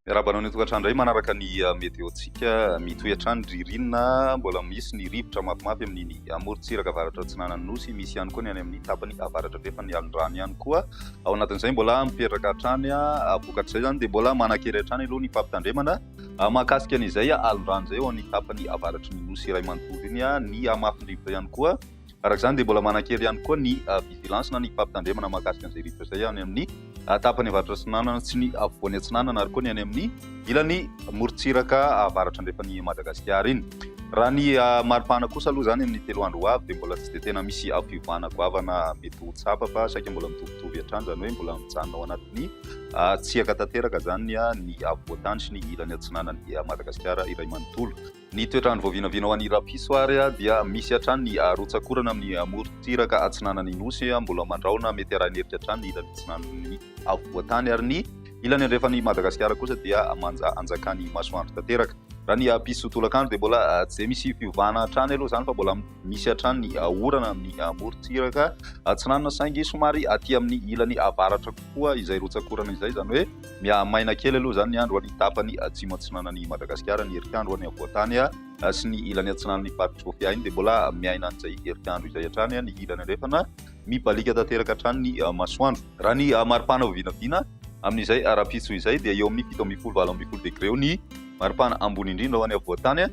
Miarahaba anao any an-tokantrano indray manaraka ny météo-ntsika. Mitohy hatrany ny ririnina, mbola misy ny rivotra mafimafy amin'iny amorontsiraka avaratra atsinanan'ny Nosy, misy ihany koa ny any amin'ny tapany avaratra andrefan'ny alin-drano ihany koa. Ao anatin'izay mbola mipetraka hatrany, vokatr'izay izany dia mbola manan-kery hatrany aloha ny fampitandremana mahakasika an'izay alin-drano izay ao amin'ny tapany avaratry ny Nosy iray manontolo iny, ny hamafin'ny rivotra ihany koa. Araka izany dia mbola manan-kery ihany koa ny vigilance na ny fampitandremana mahakasika an'izay rivotra izay any amin'ny tapany avaratra atsinanana sy ny afovoany atsinanana ary koa ny any amin'ny ilany morontsiraka avaratra andrefan'i Madagasikara iny. Raha ny maripana kosa aloha izany amin'ny 3 andro ho avy dia mbola tsy dia tena misy fiovana goavana mety ho tsapa fa saika mbola mitovitovy hatrany, izany hoe mbola mijanona ao anatin'ny tsiaka tanteraka izany ny afovoan-tany sy ny ilany atsinanan'i Madagasikara iray manontolo. Ny toetr'andro voavinavina ho an'i Rapiso ary dia misy hatrany ny rotsak'orana amin'ny morontsiraka atsinanan'ny Nosy, mbola mandrahona mety arahin'erika hatrany ny ilany atsinanan'ny afovoan-tany ary ny ilany andrefan'i Madagasikara kosa dia manja anjakan'ny masoandro tanteraka. Raha ny piso tolakandro dia mbola tsy dia misy fiovana hatrany aloha izany fa mbola misy hatrany ny orana amin'ny morontsiraka atsinanana saingy somary aty amin'ny ilany avaratra kokoa izay rotsak'orana izay, izany hoe Miha maina kely aloha izany ny andro any tapany atsimo atsinanan'i Madagasikara, ny herikandro any afovoan-tany sy ny ilany atsinanan'ny faritr'i Sofia iny dia mbola miaina an'izay herikandro izay hatrany, ny ilany andrefana mibaliaka tanteraka hatrany ny masoandro. Raha ny maripana ho vinavina amin'izay rahampitso izay dia eo amin'ny 17 18 degre eo ny maripana ambony indrindra ho any afovoan-tany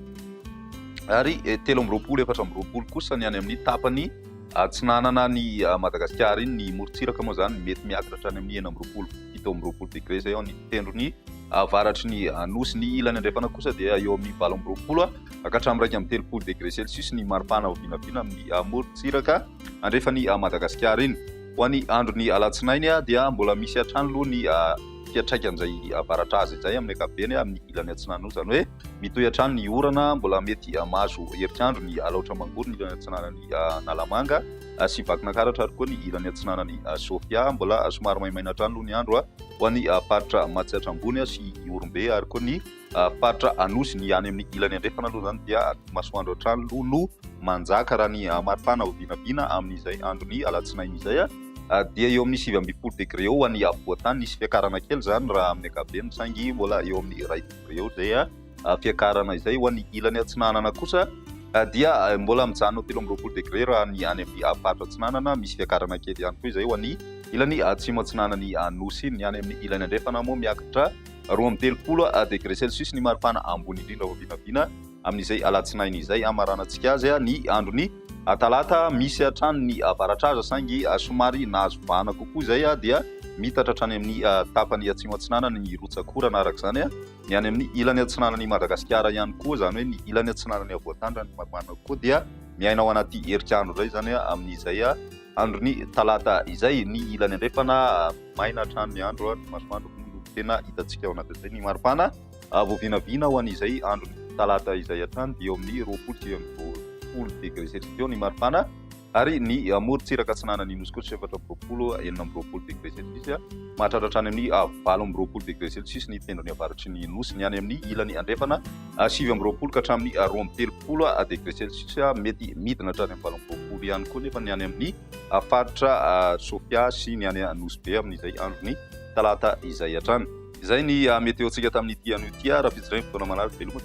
ary 23 24 kosa ny any amin'ny tapany atsinanana ny Madagasikara iny, ny morontsiraka moa izany mety miakatra hatrany amin'ny 26 27 degré izay ao ny tendrony avaratry ny nosy, ny ilany andrefana kosa dia eo amin'ny 28 ka hatramin'ny 31 degré celsius ny maripana vinavina amin'ny morontsiraka andrefan'i Madagasikara iny. Ho an'ny andron'ny alatsinainy dia mbola misy hatrany aloha ny fiantraikan'izay avaratra azy izay amin'ny ankapobeny amin'ny ilany atsinanana io, izany hoe mitohy hatrany ny orana, mbola mety mahazo herikandro ny Alaotra Mangoro, ny ilany atsinanan'i Analamanga sy Vakinankaratra ary koa ny ilany atsinanan'i Sofia. Mbola somary maimaina hatrany aloha ny andro ho an'ny faritra Matsiatra Ambony sy Ihorombe ary koa ny faritra Anosy. Ny any amin'ny ilany andrefana aloha izany dia masoandro hatrany aloha no manjaka raha ny maripana ho vinavina amin'izay andron'ny alatsinainy izay dia eo amin'ny 19 degré eo ho an'ny afovoan-tany. Nisy fiakarana kely izany raha amin'ny ankapobeny saingy mbola eo amin'ny 1 degré eo izay fiakarana izay. Ho an'ny ilany atsinanana kosa dia mbola mijanona ho 23 degré raha ny any amin'ny faritra atsinanana. Misy fiakarana kely ihany koa izay ho an'ny ilany atsimo atsinanan'ny Nosy iny. Ny any amin'ny ilany andrefana moa miakatra 32 degré celsius ny maripana ambony indrindra vao vinavina amin'izay alatsinainy izay hamaranantsika azy. Ny andron'ny talata misy hatrany ny avaratra aza saingy somary nahazo vahana kokoa izay dia mitatra hatrany amin'ny tapany atsimo atsinanana ny rotsak'orana araka izany. Ny any amin'ny ilany atsinanan'i Madagasikara ihany koa, izany hoe ny ilany atsinanan'ny afovoan-tany raha ny marimarina kokoa dia miaina ao anaty herikandro indray izany amin'izay andron'ny talata izay. Ny ilany andrefana maina hatrany ny andro, ny masoandro moa no tena hitantsika ao anatin'izay. Ny maripana vao vinavina ho an'izay andron'ny talata izay hatrany dia eo amin'ny 20 29 degré celsius eo ny maripana. Ary ny morontsiraka atsinanan'ny Nosy kosa 24, 26 degré celsius, mahatratra hatrany amin'ny 28 degré celsius ny tendrony avaratry ny Nosy. Ny any amin'ny ilany andrefana, 29 ka hatramin'ny 32 degré celsius, mety midina hatrany amin'ny 28 ihany koa nefa ny any amin'ny faritra Sofia sy ny any Nosy Be amin'izay andron'ny talata izay hatrany. Izay ny météo-ntsika tamin'ity anio ity, rahampitso indray ny fotoana manaraka. Veloma.